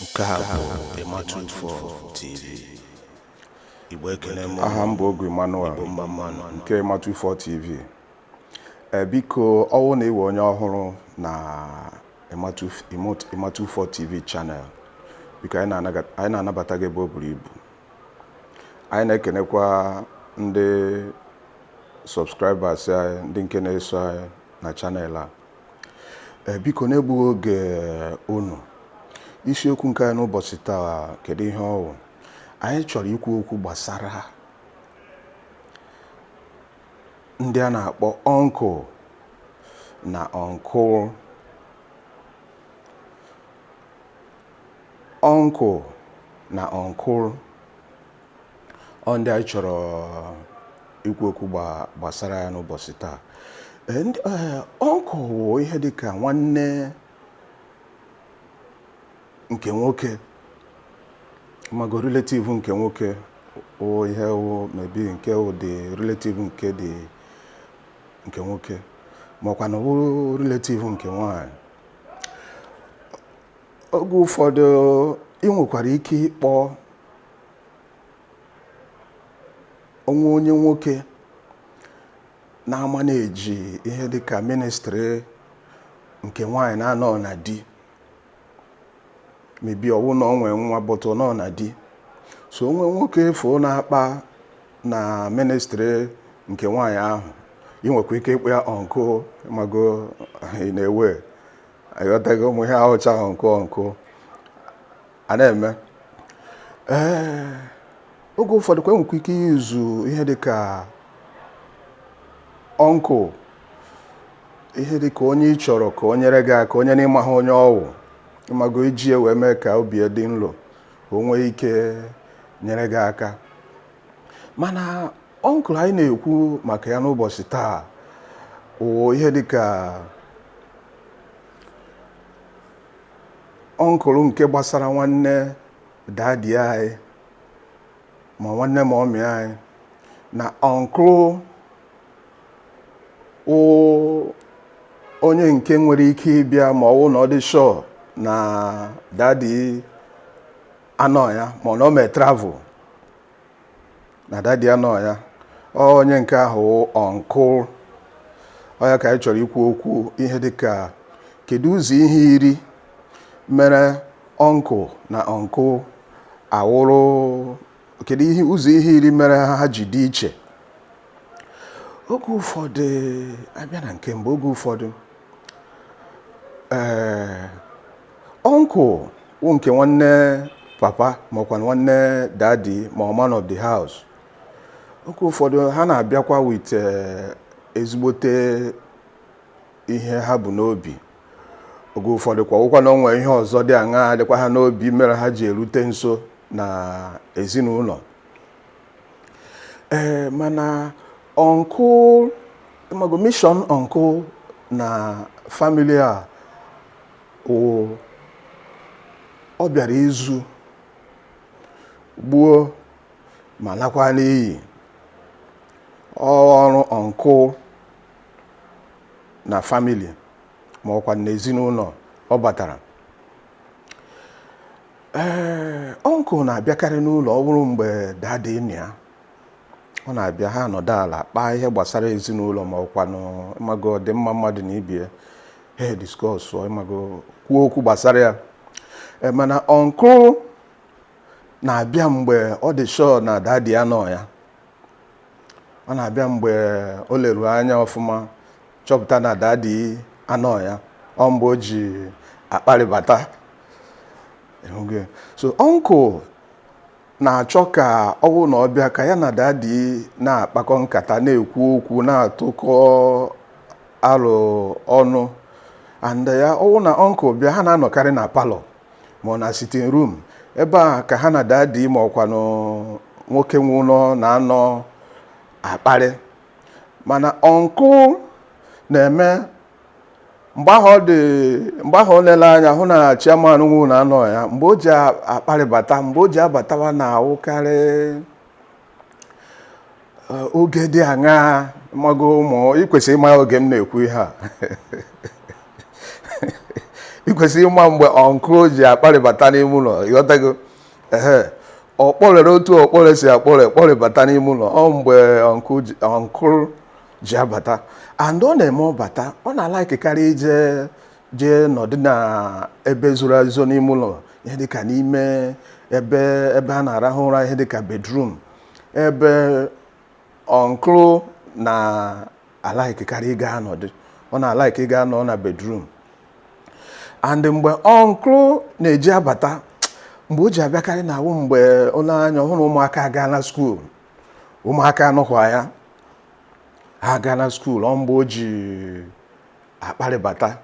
Nke a bụ Ịma24 TV. Igbo ekene m. Aha m bụ Ogu Emmanuel. Igbo mma mmanụ. Nke Ịma24 TV. Ee, biko, ọwụ na iwe onye ọhụrụ na Ịma24 TV channel, biko, anyị na-anabata gị ebe o buru ibu. Anyị na-ekenekwa ndị subscribers anyị, ndị nke na-eso anyị na channel a. Ee, biko, na-egbughị oge unu, isiokwu nke anyị n'ụbọchị taa, kedu ihe ọ wụ? Anyị chọrọ ikwu okwu gbasara ndị a na-akpọ uncle na uncle. Uncle na uncle, ọ ndị anyị chọrọ ikwu okwu gbasara ya n'ụbọchị taa. Ee, ndị uncle wụ ihe dịka nwanne nke nwoke, mago relative nke nwoke, wụ ihe wụ maybe nke wụ dị relative nke dị nke nwoke, makwa na wụ relative nke nwanyị. Oge ụfọdụ ị nwekwara ike ịkpọ onwe onye nwoke na-ama na-eji ihe dịka ministry nke nwaanyị na-anọ na di, maybe ọwụ na ọ nwee nwa but ọ nọ na di. So onwe nwoke efu na-akpa na ministry nke nwaanyị ahụ, ị nwekwa ike ịkpọ ya uncle. Mago ị na-ewe aghọtaghị ụmụ ihe ahụcha uncle uncle a na-eme. Ee, oge ụfọdụ kwa enwekwa ike izu ihe dịka uncle, ihe dịka onye ị chọrọ ka o nyere gị aka, onye n'ịmaghị onye ọwụ, ịmago, iji ya wee mee ka obi ya dị nlo, ka o nwee ike nyere gị aka. Mana uncle anyị na-ekwu maka ya n'ụbọchị taa wụ ihe dịka uncle nke gbasara nwanne daddy anyị, ma nwanne mummy anyị, na uncle wụ onye nke nwere ike ịbịa ma ọ wụ na ọ dị sure na daddy anọ ya, ma ọ na o mee travel na daddy anọ ya. Ọ onye nke ahụ wụ uncle. Ọ ya ka anyị chọrọ ikwu okwu, ihe dịka kedu ụzọ ihe 10 mere uncle na uncle awụrụ, kedu ihe ụzọ ihe 10 mere ha ji dị iche. Oge ụfọdụ abịa na nke mbụ, oge ụfọdụ, ee, uncle wụ nke nwanne papa, maọkwa nwanne daddy, ma ọ man of the house. Oge ụfọdụ ha na-abịakwa with ezigbote ihe ha bụ n'obi. Oge ụfọdụ kwa ọgwụkwa na onwe ihe ọzọ dị aṅaa dịkwa ha n'obi mere ha ji erute nso na ezinụlọ. Ee, mana uncle, mago mission uncle na family a wụ ọ bịara izu gbuo ma lakwa n'iyi. Ọrụ uncle na family, ma ọkwa n'ezinụlọ ọ batara, ee, uncle na-abịakarị n'ụlọ ọ bụrụ mgbe daddy nọ ya. Ọ na-abịa, ha nọdụ ala kpaa ihe gbasara ezinụlọ, ma ọkwanụ, ịmago, ọdịmma mmadụ na ibie, ha discuss, ịmago, kwuo okwu gbasara ya. Ee, mana uncle na-abịa mgbe ọ dị sure na daddy ya nọ ya. Ọ na-abịa mgbe o leru anya ọfụma chọpụta na daddy anọ ya, ọ mgbe o ji akparịbata. Ịhụgo? So uncle na-achọ ka ọ bụrụ na ọ bịa, ka ya na daddy na-akpakọ nkata, na-ekwu okwu, na-atụkọ alo ọnụ. And ya ọwụ na uncle bịa, ha na-anọkarị na parlour ma ọ na sitting room, ebe a ka ha na daddy, ma ọkwanụ nwoke nwe ụlọ, na-anọ akparị. Mana uncle na-eme mgbe ahụ ọ dị, mgbe ahụ o lele anya hụ na chairman nwe ụlọ anọ ya, mgbe o ji akparịbata, mgbe o ji abatawa, na-awụkarị oge dị aṅaa? Mago ụmụ ị kwesịrị ịma oge m na-ekwu ihe a. Ị kwesịrị ịma mgbe uncle ji akparịbata n'ime ụlọ. Ịghọtago? Ehe, ọ kpọrere otu ọkpọre si akpọre kpọrịbata n'ime ụlọ, ọ mgbe uncle ji abata. And ọ na-eme ọbata, ọ na-alikekarị ije jee nọdụ na ebe zoro ezo n'ime ụlọ, ihe dịka n'ime ebe a na-arahụ ụra, ihe dịka bedroom, ebe uncle na-alikekarị ịga anọdụ. Ọ na-alike ịga anọ na bedroom. And mgbe uncle na-eji abata, mgbe o ji abịakarị na-awụ mgbe ụlọ anya ọhụrụ, ụmụaka agaala school, ụmụaka anọkwa ya, ha agaala school, ọ mgbe o ji akparịbata.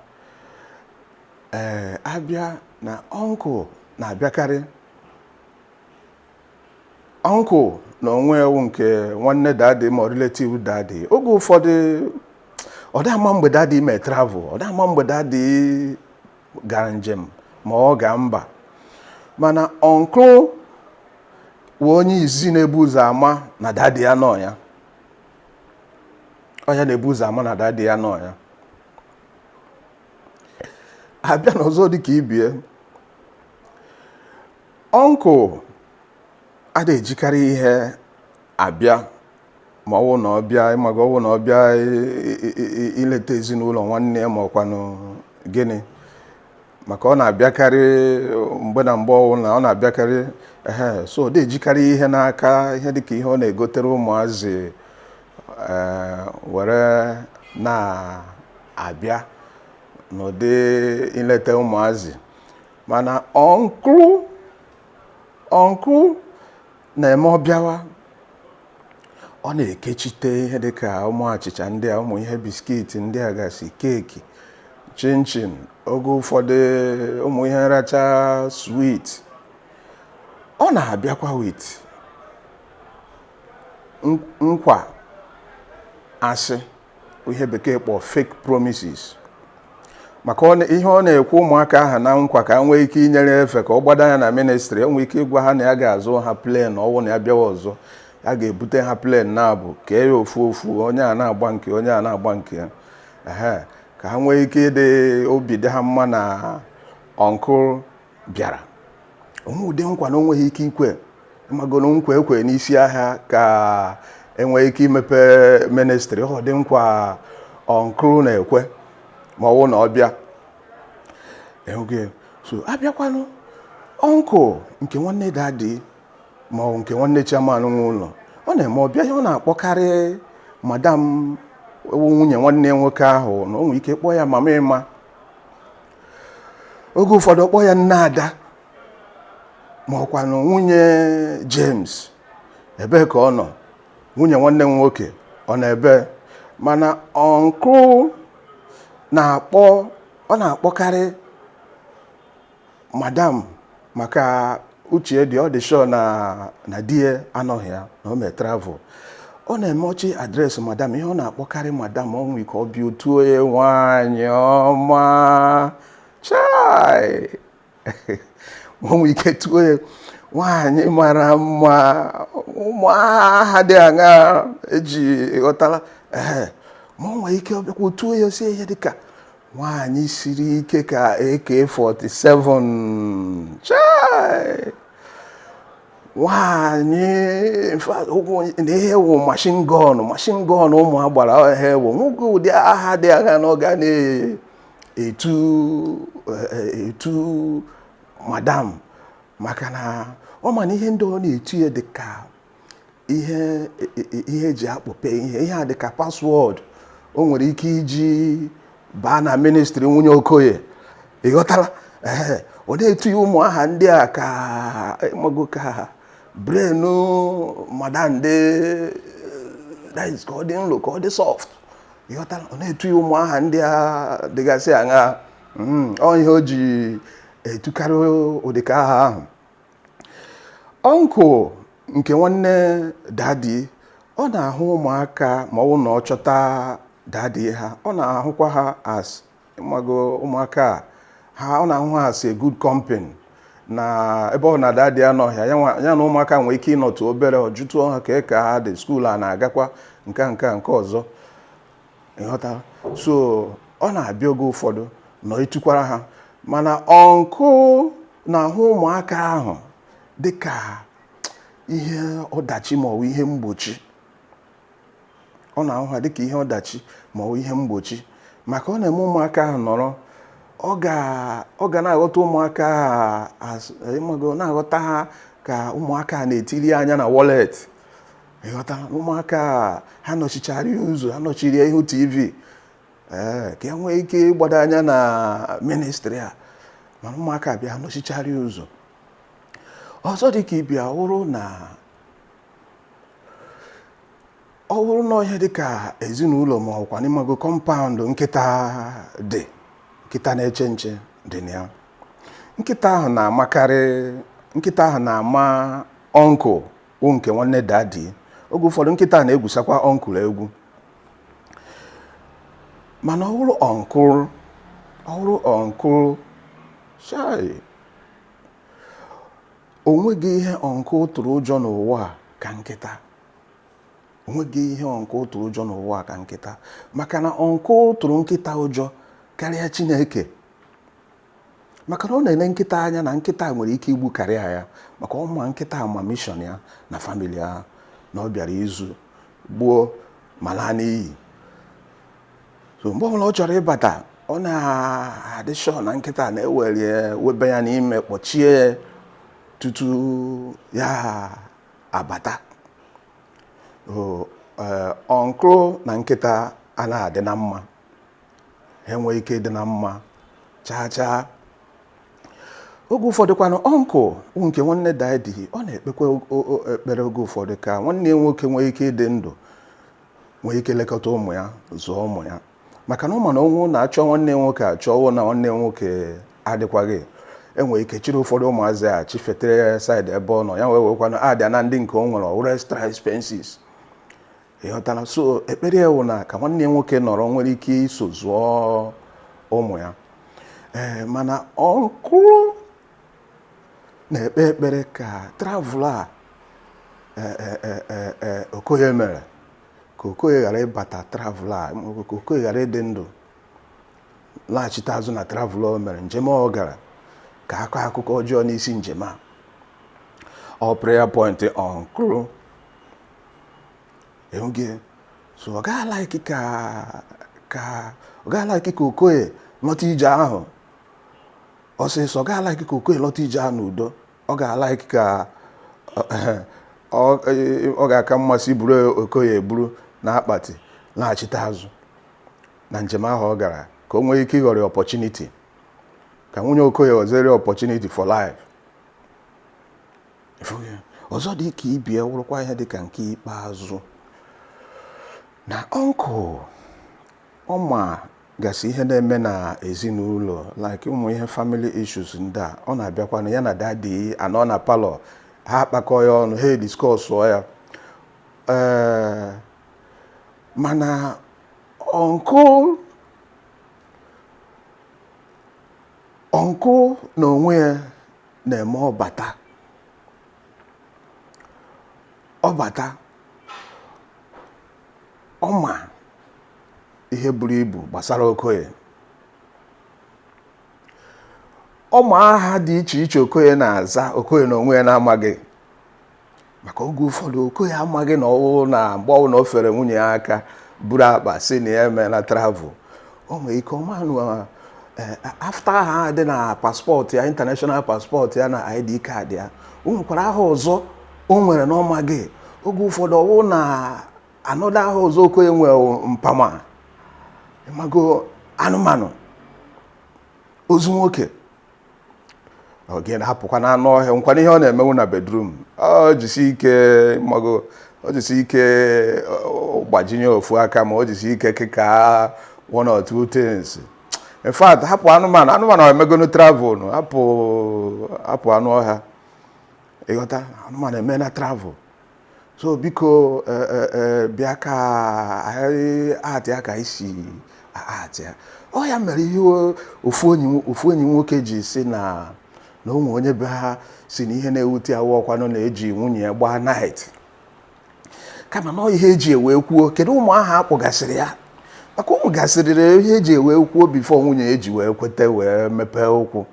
Ee, abịa na uncle na-abịakarị, uncle na onwe ewu nke nwanne daddy ma relative daddy, oge ụfọdụ ọ dị ama mgbe daddy mee travel, ọ dị ama mgbe daddy gara njem ma ọ gaa mba. Mana uncle wụ onye izi na-ebu ụzọ ama na daddy ya nọ ya. Ọ ya na-ebu ụzọ ama na daddy ya nọ ya. Abịa n'ọzọ, dịka ibie, uncle ada ejikarị ihe abịa ma ọ wụ na ọ bịa, ịmaga, ọ wụ na ọ bịa ileta ezinụlọ nwanne ya ma ọkwanụ gịnị, maka ọ na-abịakarị mgbe na mgbe ọwụ na ọ na-abịakarị. Ehe, so ọ na-ejikarị ihe n'aka, ihe dịka ihe ọ na-egotere ụmụazị were na-abịa n'ụdị ileta ụmụazị. Mana uncle na-eme ọbịawa, ọ na-ekechite ihe dịka ụmụ achịcha ndị a, ụmụ ihe biscuit ndị a gasị, cake, chinchin, oge ụfọdụ ụmụ ihe nracha sweet. Ọ na-abịakwa with nkwa asị, ihe Bekee kpọọ fake promises, maka ihe ọ na-ekwe ụmụaka ahụ na nkwa ka ha nwee ike inyere efe ka ọ gbado anya na ministry. Enwee ike ịgwa ha na ya ga-azụ ha plane, ọwụ na ya bịawa ọzọ, ya ga-ebute ha plane na-abụ kee ya ofu ofu, onye a na-agba nke, onye a na-agba nke ya. Ehe, ka ha nwee ike ịdị obi dị ha mma na uncle bịara. Onwe ụdị nkwa na onweghị ike ikwe, magoro nkwa ekwe n'isi ahịa ka enwee ike imepe ministry. Ọ dị nkwa uncle na-ekwe ma ọ wụ na ọ bịa enweghị. So abịakwanụ, uncle nke nwanne daddy ma ọ bụ nke nwanne chairman nwe ụlọ, ọ na-eme ọbịa, ihe ọ na-akpọkarị madam, nwunye nwanne ya nwoke ahụ, na o nwere ike kpọọ ya mama ịma, oge ụfọdụ kpọọ ya nne ada, ma ọkwanụ nwunye James, ebee ka ọ nọ, nwunye nwanne m nwoke, ọ na-ebe. Mana uncle na-akpọ, ọ na-akpọkarị madam, maka uche dị, ọ dị sure na di ya anọghị ya, na o mee travel. Ọ na-eme ọchị address madam, ihe ọ na-akpọkarị madam, ọ nwere ike ọ bịa otu onye nwanyị ọma chai, o nwere ike tuo ya nwaanyị mara mma, ụmụ aha dị aṅa eji ghọtara. Ee, ma ọ nwere ike ọ bịakwa otuo ya, sie ihe dịka nwaanyị siri ike ka AK47 chai, nwaanyị, in fact, na ihe wụ machine gun, machine gun ụmụ agbara ihe wụ nwoke, ụdị aha dị agha na ọ ga na-etu etu madam, maka na ọ ma na ihe ndị ọ na-etu ya dị ka ihe eji akpọpe ihe, ihe a dị ka password o nwere ike iji baa na ministry nwunye Okoye. Ịghọtala? Ee, ọ na-etu ya ụmụ aha ndị a ka ịmago ka brain madam dị, that is, ka ọ dị nro, ka ọ dị soft. Ịghọtala? Ọ na-etu ya ụmụ aha ndị a dịgasị aṅa. Ọ ihe o ji etukarị ụdịka aha ahụ. Uncle nke nwanne daddy, ọ na-ahụ ụmụaka ma ọ bụ na ọ chọta daddy ha, ọ na-ahụkwa ha as, ịmago, ụmụaka a, ha, ọ na-ahụ ha as a good company, na ebe ọ na daddy anọghị ya, ya na ụmụaka nwee ike ịnọtụ obere, ọ jụtụọ ha ka ha dị, school a na-agakwa nke a, nke a, nke ọzọ. Ịghọtara? So ọ na-abịa oge ụfọdụ nọ etukwara ha. Mana uncle na-ahụ ụmụaka ahụ dịka ihe ọdachi ma ọ bụ ihe mgbochi. Ọ na-ahụ ha dịka ihe ọdachi ma ọ bụ ihe mgbochi, maka ọ na-eme ụmụaka ahụ nọrọ, ọ ga na-aghọta ụmụaka ahụ, ịmago, na-aghọta ha ka ụmụaka na-etiri anya na wallet. Ịghọta, ụmụaka ha nọchichara ya ụzọ, ha nọchiri ya ihu TV, ee, ka e nwee ike ịgbado anya na ministry a. Mana ụmụaka bịa nọchichara ya ụzọ. Ọzọ dị ka ịbịa wụrụ na ọ bụrụ na ihe dịka ezinụlọ ma ọkwa n'ịmago compound nkịta dị, nkịta na-eche nche dị na ya, nkịta ahụ na-amakarị, nkịta ahụ na-ama uncle wụ nke nwanne daddy. Oge ụfọdụ nkịta na-egwusakwa uncle egwu. Mana ọ bụrụ uncle, ọ bụrụ uncle shai, o nweghị ihe uncle tụrụ ụjọ n'ụwa a ka nkịta. O nweghị ihe uncle tụrụ ụjọ n'ụwa a ka nkịta, maka na uncle tụrụ nkịta ụjọ karịa Chineke, maka na ọ na-ele nkịta anya na nkịta nwere ike igbu karịa ya, maka ọma nkịta ma mission ya na family ahụ, na ọ bịara izu, gbuo ma laa n'iyi. So mgbe ọbụla ọ chọrọ ịbata, ọ na-adị sure na nkịta na-ewere webe ya n'ime, kpọchie ya tutu ya abata. Uncle na nkịta anaghị adị na mma, ha enweghị ike ịdị na mma chaa chaa. Oge ụfọdụ kwanụ, uncle nke nwanne daddy, ọ na-ekpekwa ekpere oge ụfọdụ ka nwanne ya nwoke nwee ike ịdị ndụ, nwee ike lekọta ụmụ ya, zụọ ụmụ ya, maka na ọ ma na ọnwụ na-achọ nwanne ya nwoke achọ na nwanne ya nwoke adịkwaghị, enwere ike chịrị ụfọdụ ụmụazị a chifetere side ebe ọ nọ ya, wee wekwanụ adịa na ndị nke o nwere ọwụrụ extra expenses. Ịghọtara? So ekpere ya wụ na ka nwanne ya nwoke nọrọ, nwere ike iso zụọ ụmụ ya. Ee, mana uncle na-ekpe ekpere ka travel a Okoye mere, ka Okoye ghara ịbata travel a, ka Okoye ghara ịdị ndụ laghachite azụ na travel o mere, njem ọ gara, ka akọ akụkọ ọjọọ n'isi njem a. Ọ prayer point uncle enweghị. So ọ gaghị like ka ọ gaghị like ka Okoye lọta ije ahụ ọsịsọ, ọ gaghị like ka Okoye lọta ije ahụ n'udo. Ọ ga-alike ka ọ ga-aka mmasị buru Okoye eburu na akpati laghachite azụ na njem ahụ ọ gara, ka o nwee ike ịghọrọ opportunity, ka nwunye Okoye ghọziere opportunity for life. Ọzọ dị ka ibie wụrụkwa ihe dị ka nke ikpeazụ na uncle ọ ma gasị ihe na-eme na ezinụlọ, like ụmụ ihe family issues ndị a. Ọ na-abịakwa na ya na daddy anọ na parlour, ha akpakọ ya ọnụ, ha ediscussụọ ya. Ee, mana uncle na onwe ya na-eme ọbata ọbata, ọma ihe buru ibu gbasara Okoye, ọma aha dị iche iche Okoye na-aza, Okoye na onwe ya na-amaghị. Maka oge ụfọdụ Okoye amaghị na ọwụ na mgbe ọbụla o fere nwunye ya aka buru akpa si na ya emeela travel, o nwere ike ọmanụ after ha dị na passport ya, international passport ya na ID card ya, o nwekwara aha ọzọ o nwere na ọmaghị. Oge ụfọdụ ọwụ na anọdụ aha ọzọ Okoye nwere mpama, ịmago, anụmanụ ozu nwoke ọ na-apụkwa n'anụ ọhịa nkwana ihe ọ na-emenwu na bedroom. Ọ jisi ike, mago, ọ jisi ike gbajinye ofu aka, ma ọ jisi ike kịka one or two things. In fact, hapụ anụmanụ, anụmanụ emegonu travel, hapụ, hapụ anụ ọhịa. Ịghọta, anụmanụ emela travel. So biko, bịa ka anyị atịa ka anyị si atịa. Ọ ya mere ihe ofu enyi nwoke ji si na ụmụ onye be ha si na ihe na-ewute ya ọkwanụ na-eji nwunye ya gbaa night, kama na ihe eji ewe kwuo kedu ụmụ aha akpọgasịrị ya. Maka ụmụ gasịrịrị ihe eji ewe kwuo before nwunye eji wee kweta wee mepee ụkwụ.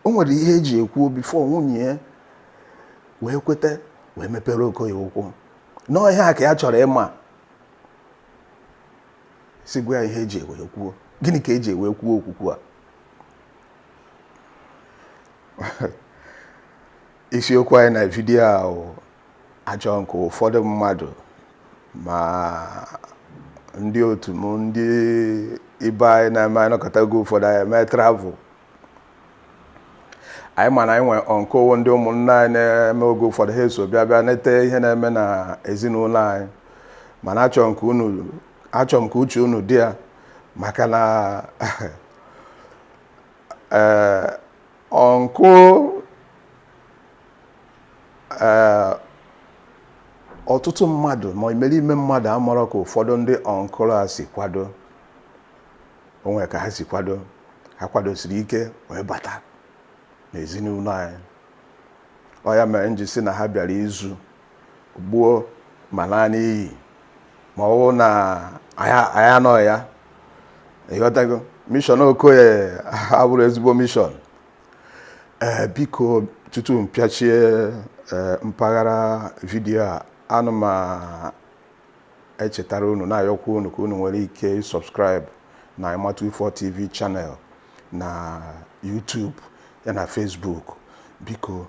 O nwere ihe eji ekwuo before nwunye ya wee kweta wee mepere Okoye ụkwụ. Nọọ ihe a ka ya chọrọ ịma, si gwa ya ihe eji ewe kwuo. Gịnị ka eji ewe kwuo okwukwu a? Isiokwu anyị na vidiyo a achọ nke ụfọdụ mmadụ, ma ndị otu m, ndị ibe anyị na-eme anyị nọkọta oge ụfọdụ anyị eme travel. Anyị ma na anyị nwere uncle, ndị ụmụnne anyị na-eme oge ụfọdụ ha eso bịa bịa nete ihe na-eme na ezinụlọ anyị. Mana achọ nke unu, achọ m ka uche unu dị ya, maka na ee uncle ee ọtụtụ mmadụ, ma imerime mmadụ, amarọ ka ụfọdụ ndị uncle a si kwado onwe, ka ha si kwado. Ha kwadosiri ike wee bata n'ezinụlọ anyị. Ọ ya mere m ji sị na ha bịara izu gbuo ma laa n'iyi, ma ọ bụrụ na anyị anọghị ya. Ịghọtago? Mission Okoye abụrụ ezigbo mission. Ee, biko, tutu m pịachie ee mpaghara vidiyo a, ana m echetara unu, na-ayọkwa unu ka unu nwere ike subscribe na Ima24 TV channel na YouTube ya na Facebook. Biko,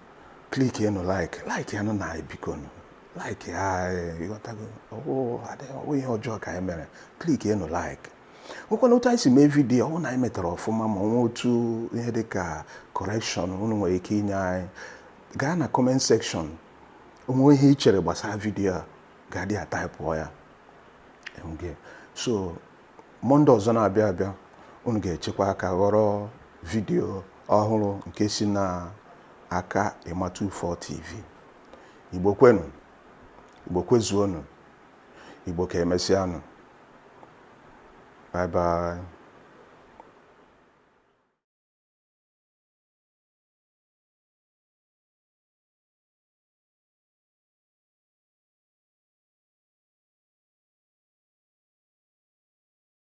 click enu like, like yanụ na biko nụ like ya. Ịghọtago? Ọwụ ihe ọjọọ ka anyị mere. Click enu like. Nwekwana otu anyị si mee vidiyo, ọ na anyị metara ọfụma, ma nwee otu ihe dịka correction unu nwere ike inye anyị, gaa na comment section. Onwe ihe ị chere gbasara vidiyo a, ga-adị ya, type ya. So Monday ọzọ na-abịa abịa, unu ga-echekwa aka ghọrọ vidiyo ọhụrụ nke si na aka Ima24 TV. Igbo kwenu, Igbo kwezuonu, Igbo ka emesịanụ. Bye bye.